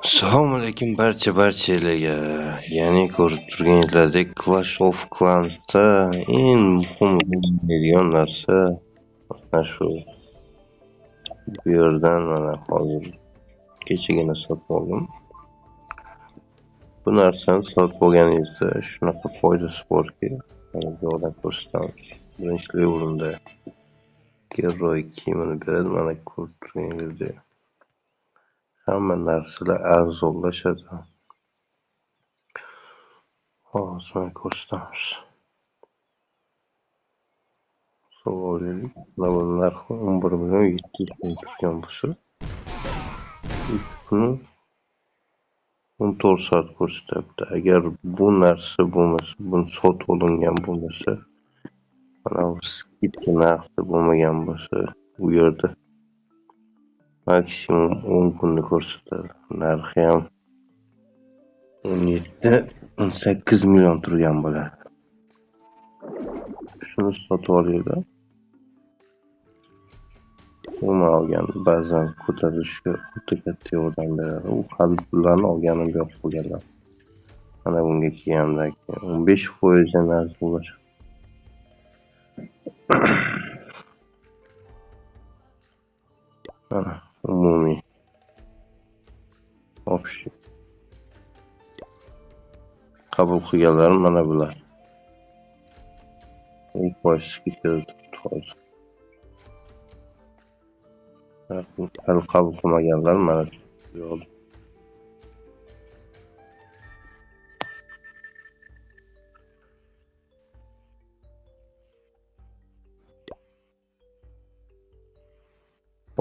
Assalomu alaykum barchalarga. Ya'ni ko'rib turganingizdek Clash of Clans'da eng muhim bo'ladigan narsa mana shu. Bu yerdan mana hozir kechagina sotib oldim. Bu narsani sotib olganingizda shunaqa foydasi borki, mana bu yoqdan ko'rsatamiz. Birinchi levelda geroy kiyimini beradi, mana ko'rib turganingizdek. Hamma narsalar arzonlashadi. Hozir mana ko'rsatamiz. Olaylik. Mana bu narxi 11 million 700 ming turgan bo'lsa, 3 kun 14 soat ko'rsatyapti. Agar bu narsa bo'lmasa, buni sotib olingan bo'lmasa, mana bu skidka narxi bo'lmagan bo'lsa, u yerda maksimum 10 kunni ko'rsatadi. Narxi ham 17-18 million turgan bo'ladi. Shuni sotib olinglar. Umuman olgan ba'zan ko'tarilishga o'ta katta yordam beradi. U hali pullarni olganim yo'q bo'lganlar. Mana bunga kelgandan keyin 15% dan arzonlashadi. Mana umumiy общий qabul qilganlarim mana bular. 10% skidka turibdi hozir. Hali qabul qilmaganlar mana bu yoqda.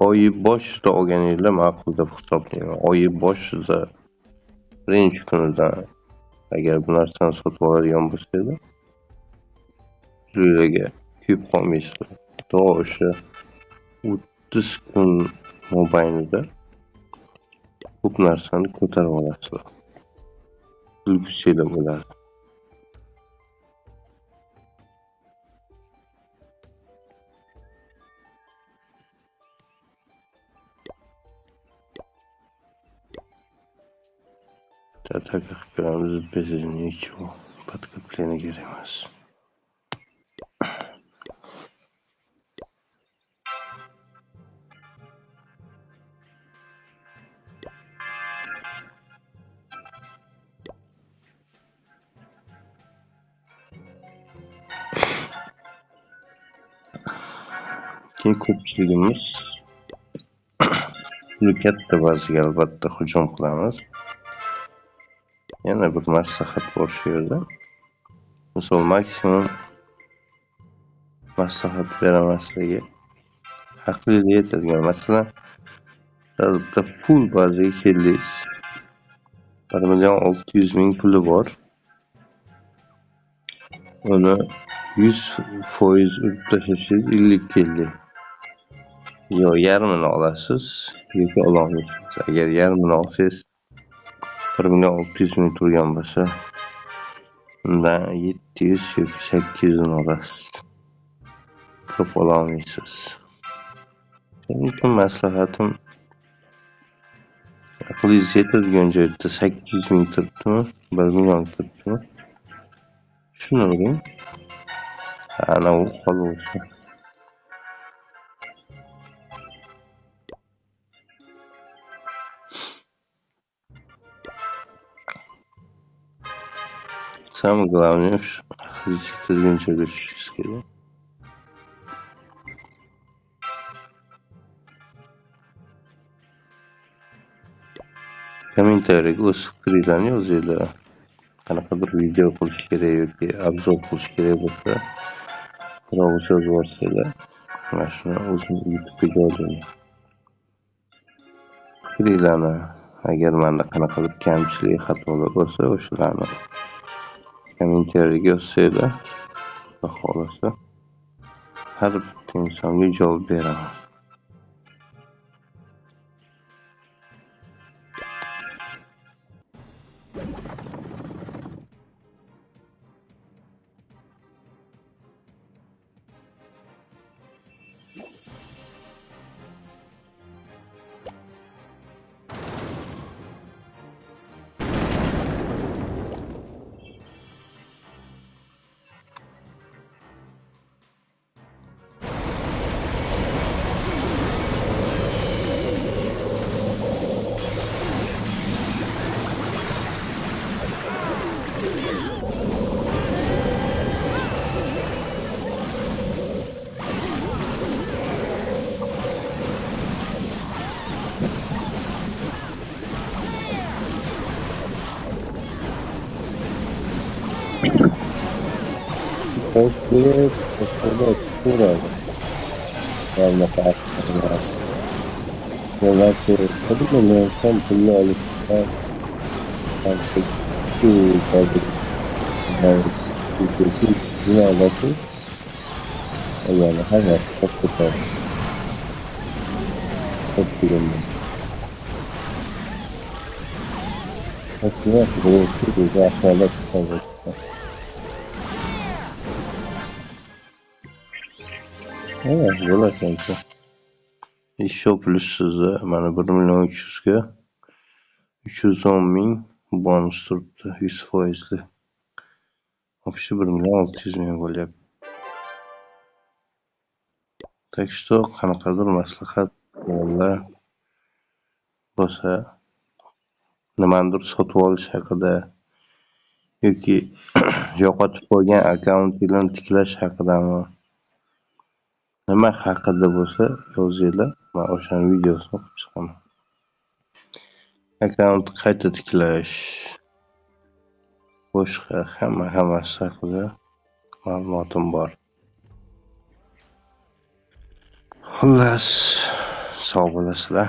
Oyi boshida olganinglar ma'qul deb hisoblayman. Oyi boshida birinchi kunidan agar bu narsani sotib oladigan bo'lsanglar, pullarga kuyib qolmaysizlar. To o'sha 30 kun mobaynida ko'p narsani ko'tarib olasizlar. Ulgusinglar bo'ladi. Ataka qilib ko'ramiz, без ничего подкрепление kerak emas. Keyin ko'pchiligimiz puli katta bazaga albatta hujum qilamiz. Yana bir maslahat bor shu yerda. Misol maksimum maslahat beraman sizlarga. Aqlingiz yetadigan, masalan, bitta pul bazaga keldingiz. 1 million 600 ming puli bor. Uni 100% urib tashlashingiz 50 keldi. Yo yarmini olasiz yoki ololmaysiz. Agar yarmini olsangiz 1 million 600 ming turgan bo'lsa, undan 700 yoki 800 ni olasiz. Ko'p ololmaysiz. Shuning uchun maslahatim, aqlingiz yetadigan joyda 800 ming turibdimi, 1 million turibdimi, shuni uring. Ana u qolaversin. Самое главное, yetadigan joyga tushishingiz kerak. Kommentariyaga o'z fikringizni yozinglar. Qanaqadir video qilish kerak yoki obzor qilish kerak bo'lsa, birov so'z borsanglar, mana shuni o'zim YouTube'ga joylayman. Fikringlarni, agar menda qanaqadir kamchilik, xatolar bo'lsa, o'shalarni kommentariyaga yozsanglar, xudo xohlasa har bitta insonga javob beraman. Post berib, postlarda chiqaveradi. Bunaqa aksiyalar. 1 million so'm pulni olib olasiz, yani hammasi chiqib ketadi. Bo'lar. Еще плюс sizda mana 1 300 000 ga 310 ming bonus turibdi, 100%li. Вообще 1 600 000 bo'lyapti. Так что qanaqadir maslahat bo'lsa, nimanidir sotib olish haqida yoki yo'qotib qo'ygan akkauntinglarni tiklash haqidami, nima haqida bo'lsa yozinglar, men o'shani videosini qilib chiqaman. Akkaunt qayta tiklash, boshqa hammasi haqida ma'lumotim bor. Xullas, sog' bo'lasizlar.